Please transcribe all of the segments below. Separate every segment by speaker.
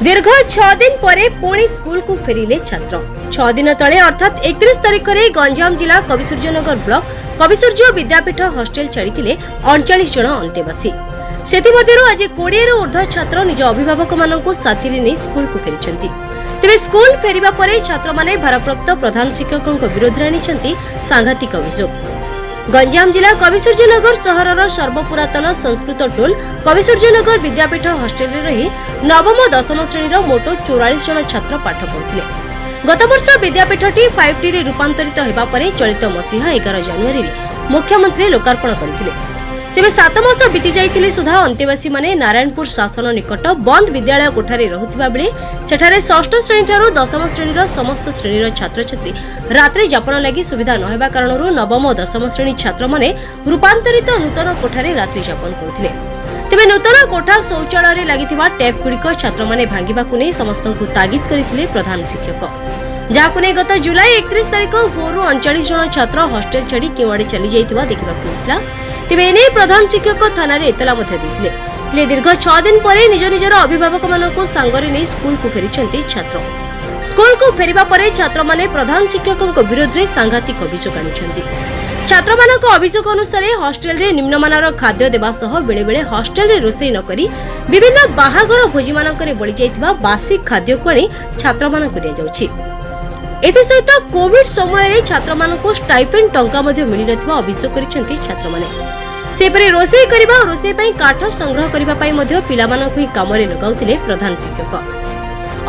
Speaker 1: ଦୀର୍ଘ 6 ଦିନ ପରେ ପୁଣି ସ୍କୁଲକୁ ଫେରିଲେ ଛାତ୍ର। 6 ଦିନ ତଳେ ଅର୍ଥାତ୍ 31 ତାରିଖରେ ଗଞ୍ଜାମ ଜିଲ୍ଲା କବିସୂର୍ଯ୍ୟନଗର ବ୍ଲକ କବିସୂର୍ଯ୍ୟ ବିଦ୍ୟାପୀଠ ହଷ୍ଟେଲ ଛାଡ଼ିଥିଲେ 39 ଜଣ ଅନ୍ତେବାସୀ। ସେଥିମଧ୍ୟରୁ ଆଜି 20ରୁ ଉର୍ଦ୍ଧ୍ୱ ଛାତ୍ର ନିଜ ଅଭିଭାବକମାନଙ୍କୁ ସାଥିରେ ନେଇ ସ୍କୁଲକୁ ଫେରିଛନ୍ତି। ତେବେ ସ୍କୁଲ ଫେରିବା ପରେ ଛାତ୍ରମାନେ ଭାରପ୍ରାପ୍ତ ପ୍ରଧାନ ଶିକ୍ଷକଙ୍କ ବିରୋଧରେ ଆଣିଛନ୍ତି ସାଂଘାତିକ ଅଭିଯୋଗ। ଗଞ୍ଜାମ ଜିଲ୍ଲା କବିସୂର୍ଯ୍ୟନଗର ସହରର ସର୍ବପୁରାତନ ସଂସ୍କୃତ ଟୋଲ କବିସୂର୍ଯ୍ୟନଗର ବିଦ୍ୟାପୀଠ ହଷ୍ଟେଲରେ ରହି ନବମ ଦଶମ ଶ୍ରେଣୀର ମୋଟ 44 ଜଣ ଛାତ୍ର ପାଠ ପଢୁଥିଲେ। ଗତବର୍ଷ ବିଦ୍ୟାପୀଠଟି 5Tରେ ରୂପାନ୍ତରିତ ହେବା ପରେ ଚଳିତ ମସିହା 11 ଜାନୁଆରୀରେ ମୁଖ୍ୟମନ୍ତ୍ରୀ ଲୋକାର୍ପଣ କରିଥିଲେ। ତେବେ 7 ମାସ ବିତି ଯାଇଥିଲେ ସୁଦ୍ଧା ଅନ୍ତେବାସୀମାନେ ନାରାୟଣପୁର ଶାସନ ନିକଟ ବନ୍ଦ ବିଦ୍ୟାଳୟ କୋଠାରେ ରହୁଥିବା ବେଳେ ସେଠାରେ ଷଷ୍ଠ ଶ୍ରେଣୀଠାରୁ ଦଶମ ଶ୍ରେଣୀର ସମସ୍ତ ଶ୍ରେଣୀର ଛାତ୍ରଛାତ୍ରୀ ରାତ୍ରି ଯାପନ ଲାଗି ସୁବିଧା ନ ହେବା କାରଣରୁ ନବମ ଓ ଦଶମ ଶ୍ରେଣୀ ଛାତ୍ରମାନେ ରୂପାନ୍ତରିତ ନୂତନ କୋଠାରେ ରାତ୍ରି ଯାପନ କରୁଥିଲେ। ତେବେ ନୂତନ କୋଠା ଶୌଚାଳୟରେ ଲାଗିଥିବା ଟ୍ୟାପ୍ଗୁଡ଼ିକ ଛାତ୍ରମାନେ ଭାଙ୍ଗିବାକୁ ନେଇ ସମସ୍ତଙ୍କୁ ତାଗିଦ କରିଥିଲେ ପ୍ରଧାନ ଶିକ୍ଷକ, ଯାହାକୁ ନେଇ ଗତ ଜୁଲାଇ 31 ତାରିଖ ଭୋରରୁ 39 ଜଣ ଛାତ୍ର ହଷ୍ଟେଲ ଛାଡ଼ି କେଉଁଆଡ଼େ ଚାଲିଯାଇଥିବା ଦେଖିବାକୁ ମିଳିଥିଲା। ତେବେ ଏନେଇ ପ୍ରଧାନ ଶିକ୍ଷକ ଥାନାରେ ଏତଲା ମଧ୍ୟ ଦେଇଥିଲେ। ହେଲେ ଦୀର୍ଘ 6 ଦିନ ପରେ ନିଜ ନିଜର ଅଭିଭାବକମାନଙ୍କୁ ସାଙ୍ଗରେ ନେଇ ସ୍କୁଲକୁ ଫେରିଛନ୍ତି ଛାତ୍ର। ସ୍କୁଲକୁ ଫେରିବା ପରେ ଛାତ୍ରମାନେ ପ୍ରଧାନ ଶିକ୍ଷକଙ୍କ ବିରୋଧରେ ସାଂଘାତିକ ଅଭିଯୋଗ ଆଣିଛନ୍ତି। ଛାତ୍ରମାନଙ୍କ ଅଭିଯୋଗ ଅନୁସାରେ ହଷ୍ଟେଲରେ ନିମ୍ନମାନର ଖାଦ୍ୟ ଦେବା ସହ ବେଳେବେଳେ ହଷ୍ଟେଲରେ ରୋଷେଇ ନ କରି ବିଭିନ୍ନ ବାହାଘର ଭୋଜିମାନଙ୍କରେ ବଳିଯାଇଥିବା ବାସି ଖାଦ୍ୟକୁ ଆଣି ଛାତ୍ରମାନଙ୍କୁ ଦିଆଯାଉଛି। ଏଥିସହିତ କୋଭିଡ ସମୟରେ ଛାତ୍ରମାନଙ୍କୁ ଷ୍ଟାଇପେଣ୍ଡ ଟଙ୍କା ମଧ୍ୟ ମିଳିନଥିବା ଅଭିଯୋଗ କରିଛନ୍ତି ଛାତ୍ରମାନେ। ସେହିପରି ରୋଷେଇ କରିବା ଓ ରୋଷେଇ ପାଇଁ କାଠ ସଂଗ୍ରହ କରିବା ପାଇଁ ମଧ୍ୟ ପିଲାମାନଙ୍କୁ ହିଁ କାମରେ ଲଗାଉଥିଲେ ପ୍ରଧାନ ଶିକ୍ଷକ।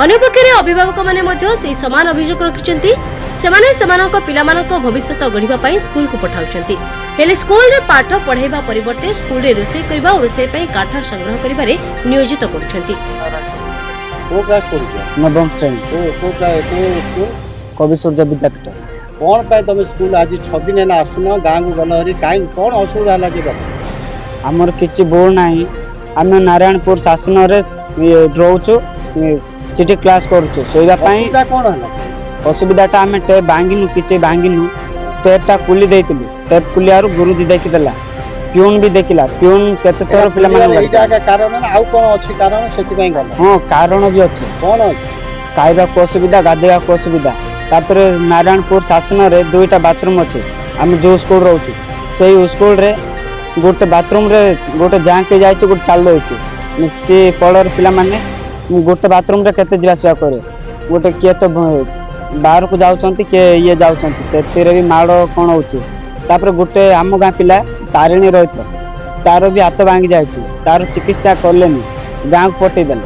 Speaker 1: ଅନ୍ୟପକ୍ଷରେ ଅଭିଭାବକମାନେ ମଧ୍ୟ ସେହି ସମାନ ଅଭିଯୋଗ ରଖିଛନ୍ତି। ସେମାନେ ସେମାନଙ୍କ ପିଲାମାନଙ୍କ ଭବିଷ୍ୟତ ଗଢ଼ିବା ପାଇଁ ସ୍କୁଲକୁ ପଠାଉଛନ୍ତି, ହେଲେ ସ୍କୁଲରେ ପାଠ ପଢ଼ାଇବା ପରିବର୍ତ୍ତେ ସ୍କୁଲରେ ରୋଷେଇ କରିବା ଓ ରୋଷେଇ ପାଇଁ କାଠ ସଂଗ୍ରହ କରିବାରେ ନିୟୋଜିତ କରୁଛନ୍ତି।
Speaker 2: କୋଉ କ୍ଲାସ୍ ପଢୁଛ?
Speaker 3: ନବମ ଶ୍ରେଣୀ।
Speaker 2: କୋଉ କ୍ଲାସ୍, କୋଉ ସ୍କୁଲ?
Speaker 3: କବିସୂର୍ଯ୍ୟ ବିଦ୍ୟାପୀଠ।
Speaker 2: କ'ଣ ପାଇଁ ତମେ ସ୍କୁଲ ଆଜି 6 ଦିନ ହେଲା ଆସୁନ, ଗାଁକୁ ଗଲ ହରି? କାହିଁ, କ'ଣ ଅସୁବିଧା ହେଲା ଯେ ବାବା?
Speaker 3: ଆମର କିଛି ଭୁଲ ନାହିଁ। ଆମେ ନାରାୟଣପୁର ଶାସନରେ ଇଏ ରହୁଛୁ, ଇଏ ସେଠି କ୍ଲାସ୍ କରୁଛୁ ଶୋଇବା ପାଇଁ।
Speaker 2: ଅସୁବିଧା କ'ଣ ହେଲା?
Speaker 3: ଅସୁବିଧାଟା ଆମେ ଟେପ୍ ଭାଙ୍ଗିନୁ, କିଛି ଭାଙ୍ଗିନୁ। ଟେପ୍ଟା ଖୋଲି ଦେଇଥିଲୁ। ଟେପ୍ ଖୋଲିବାରୁ ଗୁରୁଜୀ ଦେଖିଦେଲା, ପିଉନ ବି ଦେଖିଲା। ପିଉନ କେତେ ଥର ପିଲାମାନଙ୍କୁ
Speaker 2: ଏଇଟା ଏକା କାରଣ ନା ଆଉ କ'ଣ ଅଛି କାରଣ ସେଥିପାଇଁ ଗଲ?
Speaker 3: ହଁ, କାରଣ ବି ଅଛି।
Speaker 2: କ'ଣ ଅଛି?
Speaker 3: ଖାଇବାକୁ ଅସୁବିଧା, ଗାଧୋଇବାକୁ ଅସୁବିଧା। ତାପରେ ନାରାୟଣପୁର ଶାସନରେ ଦୁଇଟା ବାଥରୁମ୍ ଅଛି। ଆମେ ଯେଉଁ ସ୍କୁଲ ରହୁଛୁ, ସେଇ ସ୍କୁଲରେ ଗୋଟେ ବାଥରୁମ୍ରେ ଗୋଟେ ଜାଙ୍କ ହେଇଯାଇଛି, ଗୋଟେ ଚାଲୁ ହେଇଛି। ସେ ଫଳରେ ପିଲାମାନେ ଗୋଟେ ବାଥରୁମ୍ରେ କେତେ ଯିବା ଆସିବା କରେ? ଗୋଟେ କିଏ ତ ବାହାରକୁ ଯାଉଛନ୍ତି, କିଏ ଇଏ ଯାଉଛନ୍ତି, ସେଥିରେ ବି ମାଡ଼ କ'ଣ ହେଉଛି। ତାପରେ ଗୋଟେ ଆମ ଗାଁ ପିଲା ତାରିଣୀ ରୋହିତ, ତାର ବି ହାତ ଭାଙ୍ଗି ଯାଇଛି। ତାର ଚିକିତ୍ସା କଲେନି, ଗାଁକୁ ପଠେଇଦେଲେ।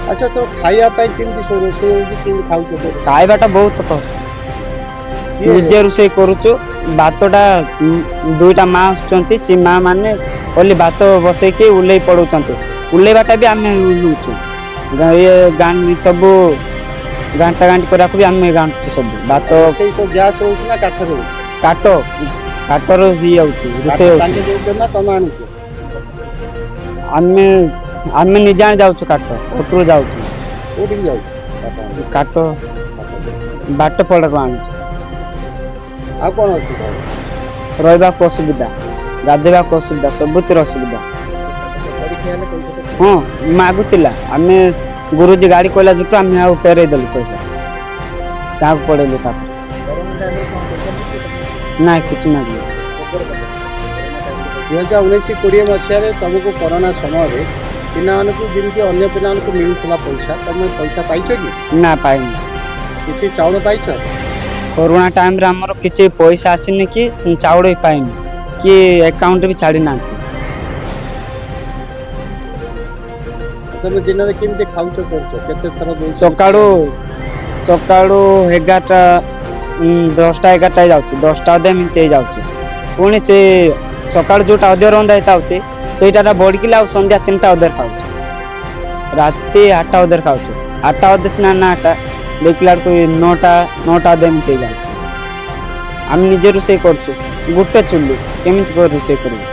Speaker 2: ଆଚ୍ଛା, ତୋ ଖାଇବା ପାଇଁ କେମିତି ସବୁ ରୋଷେଇ ହଉଛି? କେମିତି ଖାଉଛ ତୋ?
Speaker 3: ଖାଇବାଟା ବହୁତ କଷ୍ଟ। ନିଜେ ରୋଷେଇ କରୁଛୁ। ଭାତଟା ଦୁଇଟା ମା ଆସୁଛନ୍ତି, ସେ ମା ମାନେ ଓନ୍ଲି ଭାତ ବସେଇକି ଓହ୍ଲେଇ ପଡଉଛନ୍ତି। ଓହ୍ଲେଇବାଟା ବି ଆମେ ଓହ୍ଲଉଛୁ। ଇଏ ସବୁ ଘାଣ୍ଟା ଘାଣ୍ଟି କରିବାକୁ ବି ଆମେ ଘାଣ୍ଟୁଛୁ ସବୁ ଭାତ।
Speaker 2: ରୋଷେଇ ସବୁ ଗ୍ୟାସ୍ ହଉଛି ନା କାଠରେ ହଉଛି?
Speaker 3: କାଠ, କାଠର ଇଏ ହଉଛି, ରୋଷେଇ ହଉଛି।
Speaker 2: ତାଙ୍କେ ଦଉଛନ୍ତି ନା ତମେ ଆଣୁଛ?
Speaker 3: ଆମେ ନିଜେ ଆଣି ଯାଉଛୁ, କାଠ ଅଟୋରୁ ଯାଉଛୁ।
Speaker 2: କୋଉଠିକି ଯାଉଛ କାଠ ଆଣି?
Speaker 3: କାଠ ବାଟପଡ଼ାରୁ ଆଣୁଛୁ।
Speaker 2: ଆଉ କ'ଣ ଅସୁବିଧା ହଉଛି?
Speaker 3: ରହିବାକୁ ଅସୁବିଧା, ଗାଧୋଇବାକୁ ଅସୁବିଧା, ସବୁଥିରେ ଅସୁବିଧା।
Speaker 2: ପରୀକ୍ଷା ହେଲେ ପଇସା ତ
Speaker 3: ହଁ, ମାଗୁଥିଲା। ଆମେ ଗୁରୁଜୀ ଗାଡ଼ି କହିଲା ଯେଠୁ ଆମେ ଆଉ ଫେରେଇ ଦେଲୁ ପଇସା, କାହାକୁ ପଳେଇଲୁ। ତାପରେ ନାଇଁ, କିଛି ମାଗିଲୁ।
Speaker 2: 2019-20 ମସିହାରେ ତମକୁ କରୋନା ସମୟରେ ପିଲାମାନଙ୍କୁ ଯେମିତି ଅନ୍ୟ ପିଲାମାନଙ୍କୁ ମିଳୁଥିଲା ପଇସା, ତମେ ପଇସା ପାଇଛ କି?
Speaker 3: ନା, ପାଇନି।
Speaker 2: କିଛି ଚାଉଳ ପାଇଛ?
Speaker 3: କରୋନା ଟାଇମରେ ଆମର କିଛି ପଇସା ଆସିନି କି ଚାଉଳ ବି ପାଇନି କି ଆକାଉଣ୍ଟ ବି ଛାଡ଼ି ନାହାନ୍ତି।
Speaker 2: ତମେ ଦିନରେ କେମିତି ଖାଉଛ, କରୁଛ? କେତେ ଥର ଦଉଛ?
Speaker 3: ସକାଳୁ ସକାଳୁ 11ଟା, 10ଟା 11ଟା ହେଇଯାଉଛି, 10ଟା ଅଧେ ଏମିତି ହେଇଯାଉଛି। ପୁଣି ସେ ସକାଳୁ ଯୋଉଟା ଅଧେ ରନ୍ଧା ହେଇଥାଉଛି, ସେଇଟା ବଢ଼ିକିଲା ଆଉ ସନ୍ଧ୍ୟା 3ଟା ଅଧେ ଖାଉଛୁ। ରାତି 8ଟା ଅଧେ ଖାଉଛୁ। 8ଟା ଅଧେ ସିନା ନାଟା ଦେଖିଲା ବେଳକୁ 9ଟା, 9ଟା ଅଧେ ଏମିତି ହେଇଯାଉଛି। ଆମେ ନିଜେ ରୋଷେଇ କରୁଛୁ। ଗୋଟେ ଚୁଲି, କେମିତି କରି ରୋଷେଇ କରିବୁ?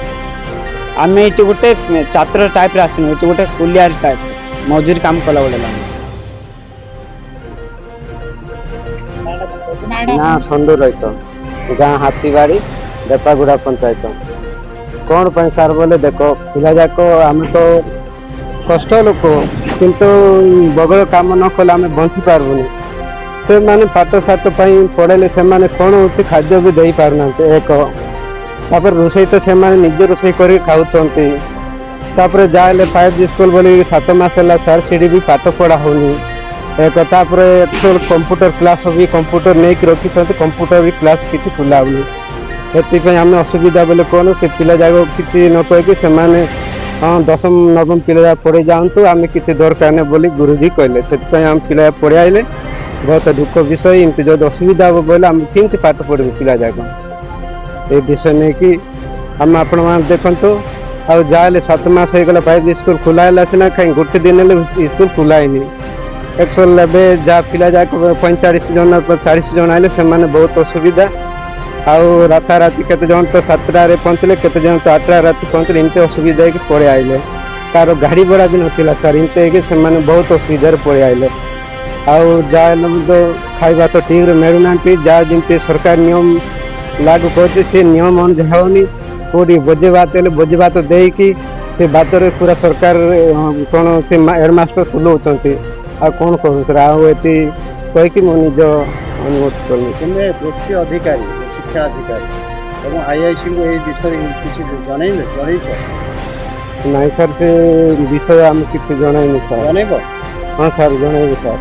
Speaker 3: ଆମେ ଏଇଠି ଗୋଟେ ଛାତ୍ର ଟାଇପ୍ରେ ଆସିନୁ, ଏଇଠି ଗୋଟେ କୁଲିଆର ଟାଇପ୍ ମଜୁରୀ କାମ କଲା ଭଳିଆ ଲାଗୁଛି।
Speaker 4: ନା, ସନ୍ଦୁ ରହିତ, ଗାଁ ହାତୀବାଡ଼ି, ବେପାଗୁଡ଼ା ପଞ୍ଚାୟତ। କ'ଣ ପାଇଁ ସାର୍ ବୋଲେ, ଦେଖ, ପିଲା ଯାକ ଆମେ ତ କଷ୍ଟ ଲୋକ, କିନ୍ତୁ ବଗଳ କାମ ନ କଲେ ଆମେ ବଞ୍ଚି ପାରିବୁନି। ସେମାନେ ପାଠ ସାଠ ପାଇଁ ପଢ଼େଇଲେ, ସେମାନେ କ'ଣ ହେଉଛି, ଖାଦ୍ୟ ବି ଦେଇପାରୁନାହାନ୍ତି ଏକ। ତାପରେ ରୋଷେଇ ତ ସେମାନେ ନିଜେ ରୋଷେଇ କରିକି ଖାଉଛନ୍ତି। ତାପରେ ଯାହା ହେଲେ 5G school ବୋଲି 7 ମାସ ହେଲା ସାର୍, ସେଠି ବି ପାଠ ପଢ଼ା ହେଉନି ଏକ। ତାପରେ କମ୍ପ୍ୟୁଟର କ୍ଲାସ୍ ବି, କମ୍ପ୍ୟୁଟର ନେଇକି ରଖିଛନ୍ତି, କମ୍ପ୍ୟୁଟର ବି କ୍ଲାସ୍ କିଛି ଖୋଲା ହେଉନି। ସେଥିପାଇଁ ଆମେ ଅସୁବିଧା ବୋଲେ କ'ଣ, ସେ ପିଲା ଯାକ କିଛି ନ କହିକି ସେମାନେ ହଁ ଦଶମ ନବମ ପିଲା ଯାକ ପଢ଼େଇ ଯାଆନ୍ତୁ, ଆମେ କିଛି ଦରକାର ନାହିଁ ବୋଲି ଗୁରୁଜୀ କହିଲେ। ସେଥିପାଇଁ ଆମ ପିଲା ପଢ଼େଇ ଆଇଲେ। ବହୁତ ଦୁଃଖ ବିଷୟ। ଏମିତି ଯଦି ଅସୁବିଧା ହେବ ବୋଇଲେ ଆମେ କେମିତି ପାଠ ପଢ଼ିବୁ ପିଲା ଯାକ? ଏ ବିଷୟ ନେଇକି ଆମେ ଆପଣମାନେ ଦେଖନ୍ତୁ। ଆଉ ଯାହା ହେଲେ 7 ମାସ ହେଇଗଲା 5G school ଖୋଲା ହେଲା ସିନା, କାହିଁ ଗୋଟେ ଦିନ ହେଲେ ସ୍କୁଲ ଖୋଲା ହେଇନି। ଆକ୍ଚୁଆଲ ଏବେ ଯାହା ପିଲା ଯାକ 45 ଜଣ, 40 ଜଣ ହେଲେ ସେମାନେ ବହୁତ ଅସୁବିଧା। ଆଉ ରାତାରାତି କେତେ ଜଣ ତ 7ଟାରେ ପହଞ୍ଚିଲେ, କେତେ ଜଣ ତ 8ଟା ରାତି ପହଞ୍ଚିଲେ। ଏମିତି ଅସୁବିଧା ହେଇକି ପଳେଇ ଆଇଲେ। କାହାର ଗାଡ଼ି ଭଡ଼ା ବି ନଥିଲା ସାର୍। ଏମିତି ହେଇକି ସେମାନେ ବହୁତ ଅସୁବିଧାରେ ପଳେଇ ଆଇଲେ। ଆଉ ଯାହା ହେଲେ ମଧ୍ୟ ଖାଇବା ତ ଠିକରେ ମିଳୁନାହାନ୍ତି। ଯାହା ଯେମିତି ସରକାର ନିୟମ ଲାଗୁ କରୁଛି, ସେ ନିୟମ ଅନୁଯାୟୀ ହେଉନି। କେଉଁଠି ଭୋଜି ଭାତ ହେଲେ ଭୋଜି ଭାତ ଦେଇକି ସେ ଭାତରେ ପୁରା ସରକାର କ'ଣ ସେ ହେଡ଼ମାଷ୍ଟର ତୁଲଉଛନ୍ତି। ଆଉ କ'ଣ କରୁ ସାର୍? ଆଉ ଏତି କହିକି ମୁଁ ନିଜ ଅନୁରୋଧ କଲି।
Speaker 2: ତୁମେ ଗୋଷ୍ଠୀ ଅଧିକାରୀ, ଶିକ୍ଷା ଅଧିକାରୀ ଏବଂ ଆଇଆଇସିଙ୍କୁ ଏଇ ବିଷୟରେ କିଛି ଜଣେଇଲେ, ଜଣେଇଛ?
Speaker 4: ନାଇଁ ସାର୍, ସେ ବିଷୟ ଆମେ କିଛି ଜଣାଇନି ସାର୍।
Speaker 2: ଜଣେଇବ?
Speaker 4: ହଁ ସାର୍, ଜଣେଇବୁ ସାର୍।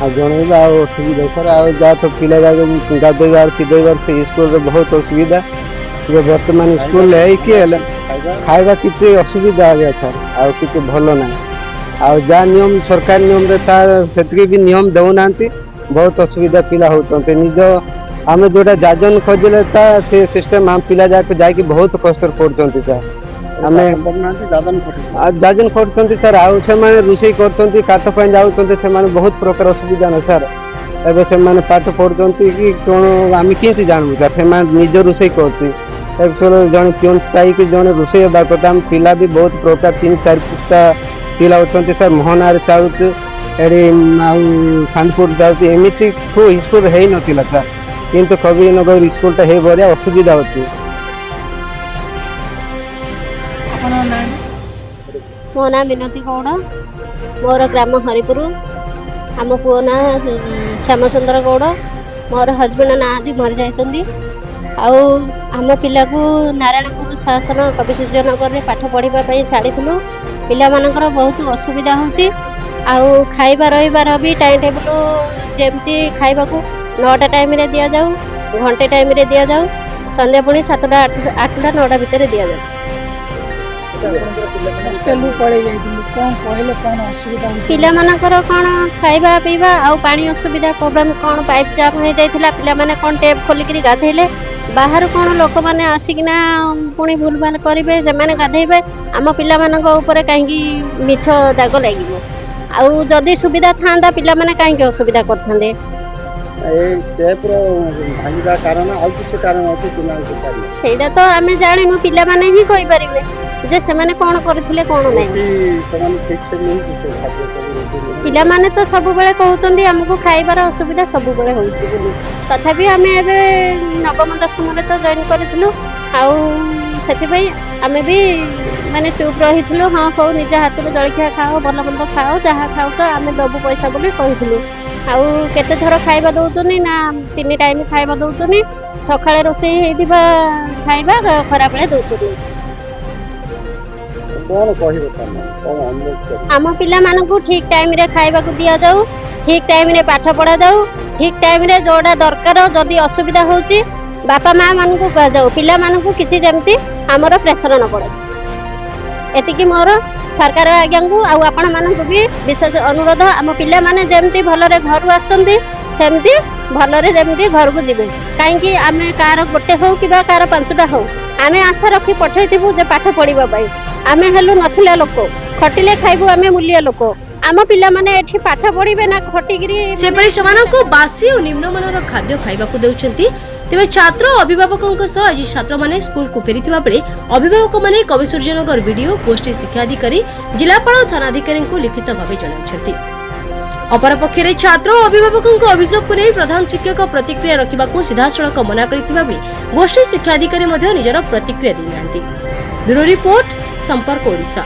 Speaker 4: ଆଉ ଜଣେଇବୁ। ଆଉ ଅସୁବିଧା ସାର୍, ଆଉ ଯାହା ତ ପିଲା ଯାକ ଗାଧେଇବାର ପିଧେଇବାର ସେ ସ୍କୁଲରେ ବହୁତ ଅସୁବିଧା। ଏବେ ବର୍ତ୍ତମାନ ସ୍କୁଲରେ ହେଇକି ହେଲେ
Speaker 2: ଖାଇବା?
Speaker 4: ଖାଇବା କିଛି ଅସୁବିଧା ଆଜ୍ଞା ସାର୍, ଆଉ କିଛି ଭଲ ନାହିଁ। ଆଉ ଯାହା ନିୟମ ସରକାର ନିୟମରେ ତା ସେତିକି ବି ନିୟମ ଦେଉନାହାନ୍ତି। ବହୁତ ଅସୁବିଧା ପିଲା ହେଉଛନ୍ତି। ନିଜ ଆମେ ଯୋଉଟା ଯାଜନ ଖୋଜିଲେ ତା ସେ ସିଷ୍ଟମ ଆମ ପିଲା ଯାକ ଯାଇକି ବହୁତ କଷ୍ଟରେ ପଡ଼ୁଛନ୍ତି ସାର୍। ଆମେ
Speaker 2: ପାଠ ପଢୁନାହାନ୍ତି, ଦାଦନ ଖଟୁଛନ୍ତି।
Speaker 4: ଆଉ ଯାଜନ କରୁଛନ୍ତି ସାର୍। ଆଉ ସେମାନେ ରୋଷେଇ କରୁଛନ୍ତି, କାଠ ପାଇଁ ଯାଉଛନ୍ତି। ସେମାନେ ବହୁତ ପ୍ରକାର ଅସୁବିଧା ନା ସାର୍। ଏବେ ସେମାନେ ପାଠ ପଢୁଛନ୍ତି କି କ'ଣ, ଆମେ କେମିତି ଜାଣିବୁ ସାର୍? ସେମାନେ ନିଜ ରୋଷେଇ କରୁଛି। ଆକ୍ଚୁଆଲି ଜଣେ ପିଅନ ପାଇକି ଜଣେ ରୋଷେଇ ହେବା କଥା। ଆମ ପିଲା ବି ବହୁତ ପ୍ରକାର, ତିନି ଚାରିଟା ପିଲା ଅଛନ୍ତି ସାର୍। ମୋହନାରେ ଯାଉଛୁ, ଏଠି ଆଉ ସାନ୍ଦପୁର ଯାଉଛି। ଏମିତି କୋଉ ସ୍କୁଲ ହେଇନଥିଲା ସାର୍, କିନ୍ତୁ କବିନଗର ସ୍କୁଲଟା ହେଇ ବଢ଼ିଆ ଅସୁବିଧା ହେଉଛି।
Speaker 5: ଆପଣଙ୍କ ନାଁ?
Speaker 6: ମୋ ନାଁ ମିନତୀ ଗୌଡ଼, ମୋର ଗ୍ରାମ ହରିପୁର। ଆମ ପୁଅ ନାଁ ଶ୍ୟାମସୁନ୍ଦର ଗୌଡ଼। ମୋର ହଜବେଣ୍ଡ ନାହାନ୍ତି, ମରିଯାଇଛନ୍ତି। ଆଉ ଆମ ପିଲାକୁ ନାରାୟଣପୁର ଶାସନ କବିସୂର୍ଯ୍ୟନଗରରେ ପାଠ ପଢ଼ିବା ପାଇଁ ଛାଡ଼ିଥିଲୁ। ପିଲାମାନଙ୍କର ବହୁତ ଅସୁବିଧା ହେଉଛି। ଆଉ ଖାଇବା ରହିବାର ବି ଟାଇମ୍ ଟେବୁଲ୍, ଯେମିତି ଖାଇବାକୁ 9ଟା ଟାଇମ୍ରେ ଦିଆଯାଉ, ଘଣ୍ଟେ ଟାଇମ୍ରେ ଦିଆଯାଉ, ସନ୍ଧ୍ୟା ପୁଣି 7ଟା 8ଟା 9ଟା ଭିତରେ ଦିଆଯାଉ।
Speaker 5: ହଷ୍ଟେଲରୁ ପଳେଇ ଯାଇଥିଲି, କ'ଣ କହିଲେ, କ'ଣ ଅସୁବିଧା ହେଉଛି?
Speaker 6: ପିଲାମାନଙ୍କର କ'ଣ ଖାଇବା ପିଇବା ଆଉ ପାଣି ଅସୁବିଧା ପ୍ରୋବ୍ଲେମ୍ କ'ଣ, ପାଇପ୍ ଜାମ୍ ହେଇଯାଇଥିଲା। ପିଲାମାନେ କ'ଣ ଟେପ୍ ଖୋଲିକିରି ଗାଧେଇଲେ। ବାହାରୁ କ'ଣ ଲୋକମାନେ ଆସିକିନା ପୁଣି ଭୁଲଭାଲ କରିବେ, ସେମାନେ ଗାଧେଇବେ। ଆମ ପିଲାମାନଙ୍କ ଉପରେ କାହିଁକି ମିଛ ଦାଗ ଲାଗିବ? ଆଉ ଯଦି ସୁବିଧା ଥାନ୍ତା, ପିଲାମାନେ କାହିଁକି ଅସୁବିଧା କରିଥାନ୍ତେ?
Speaker 2: ଏଇ ଟେପ୍ର ଭାଙ୍ଗିବା କାରଣ, ଆଉ କିଛି କାରଣ ଅଛି ପିଲାଙ୍କୁ ଛାଡ଼ି?
Speaker 6: ସେଇଟା ତ ଆମେ ଜାଣିନୁ। ପିଲାମାନେ ହିଁ କହିପାରିବେ ଯେ ସେମାନେ କ'ଣ କରିଥିଲେ, କ'ଣ ନାହିଁ।
Speaker 2: ରୋଷେଇ ସେମାନେ ଠିକ୍ ସେ ମିଳୁଛି, ସେ ଖାଦ୍ୟ ସବୁ ରୋଷେଇ ମିଳୁଛି?
Speaker 6: ପିଲାମାନେ ତ ସବୁବେଳେ କହୁଛନ୍ତି ଆମକୁ ଖାଇବାର ଅସୁବିଧା ସବୁବେଳେ ହେଉଛି ବୋଲି। ତଥାପି ଆମେ ଏବେ ନବମ ଦଶମରେ ତ ଜଏନ୍ କରିଥିଲୁ, ଆଉ ସେଥିପାଇଁ ଆମେ ବି ମାନେ ଚୁପ୍ ରହିଥିଲୁ। ହଁ ହଉ, ନିଜ ହାତରୁ ଜଳଖିଆ ଖାଅ, ଭଲ ମନ୍ଦ ଖାଅ, ଯାହା ଖାଉଛ, ଆମେ ଦେବୁ ପଇସା ବୋଲି କହିଥିଲୁ। ଆଉ କେତେ ଥର ଖାଇବା ଦେଉଛନ୍ତି ନା, ତିନି ଟାଇମ୍ ଖାଇବା ଦେଉଛନ୍ତି। ସକାଳେ ରୋଷେଇ ହେଇଥିବା ଖାଇବା ଖରାବେଳେ ଦେଉଛନ୍ତି।
Speaker 2: କ'ଣ କହିବ ତମେ, କ'ଣ ଅନୁରୋଧ କରିବ?
Speaker 6: ଆମ ପିଲାମାନଙ୍କୁ ଠିକ୍ ଟାଇମ୍ରେ ଖାଇବାକୁ ଦିଆଯାଉ, ଠିକ୍ ଟାଇମ୍ରେ ପାଠ ପଢ଼ାଯାଉ, ଠିକ୍ ଟାଇମ୍ରେ ଯୋଉଟା ଦରକାର, ଯଦି ଅସୁବିଧା ହେଉଛି ବାପା ମା ମାନଙ୍କୁ କୁହାଯାଉ। ପିଲାମାନଙ୍କୁ କିଛି ଯେମିତି ଆମର ପ୍ରେସର ନ ପଡ଼େ, ଏତିକି ମୋର ସରକାର ଆଜ୍ଞାଙ୍କୁ ଆଉ ଆପଣମାନଙ୍କୁ ବି ବିଶେଷ ଅନୁରୋଧ। ଆମ ପିଲାମାନେ ଯେମିତି ଭଲରେ ଘରୁ ଆସୁଛନ୍ତି, ସେମିତି ଭଲରେ ଯେମିତି ଘରକୁ ଯିବେ। କାହିଁକି ଆମେ କାହାର ଗୋଟେ ହଉ କିମ୍ବା କାହାର ପାଞ୍ଚଟା ହଉ, ଆମେ ଆଶା ରଖି ପଠେଇଥିବୁ ଯେ ପାଠ ପଢ଼ିବା ପାଇଁ। ଆମେ ହେଲୁ ନଥିଲା ଲୋକ, ଖଟିଲେ ଖାଇବୁ, ଆମେ ମୂଲିଆ ଲୋକ। ଆମ ପିଲାମାନେ ଏଠି ପାଠ ପଢ଼ିବେ ନା ଖଟିକିରି?
Speaker 1: ସେପରି ସେମାନଙ୍କୁ ବାସି ଓ ନିମ୍ନମାନର ଖାଦ୍ୟ ଖାଇବାକୁ ଦେଉଛନ୍ତି। ତେବେ ଛାତ୍ର ଓ ଅଭିଭାବକଙ୍କ ସହ ଆଜି ଛାତ୍ରମାନେ ସ୍କୁଲକୁ ଫେରିଥିବା ବେଳେ ଅଭିଭାବକମାନେ କବିସୂର୍ଯ୍ୟନଗର ବିଡିଓ, ଗୋଷ୍ଠୀ ଶିକ୍ଷାଧିକାରୀ, ଜିଲ୍ଲାପାଳ ଓ ଥାନାଧିକାରୀଙ୍କୁ ଲିଖିତ ଭାବେ ଜଣାଇଛନ୍ତି। ଅପରପକ୍ଷରେ ଛାତ୍ର ଓ ଅଭିଭାବକଙ୍କ ଅଭିଯୋଗକୁ ନେଇ ପ୍ରଧାନ ଶିକ୍ଷକ ପ୍ରତିକ୍ରିୟା ରଖିବାକୁ ସିଧାସଳଖ ମନା କରିଥିବା ବେଳେ ଗୋଷ୍ଠୀ ଶିକ୍ଷାଧିକାରୀ ମଧ୍ୟ ନିଜର ପ୍ରତିକ୍ରିୟା ଦେଇନାହାନ୍ତି। ବ୍ୟୁରୋ ରିପୋର୍ଟ, ସମ୍ପର୍କ ଓଡ଼ିଶା।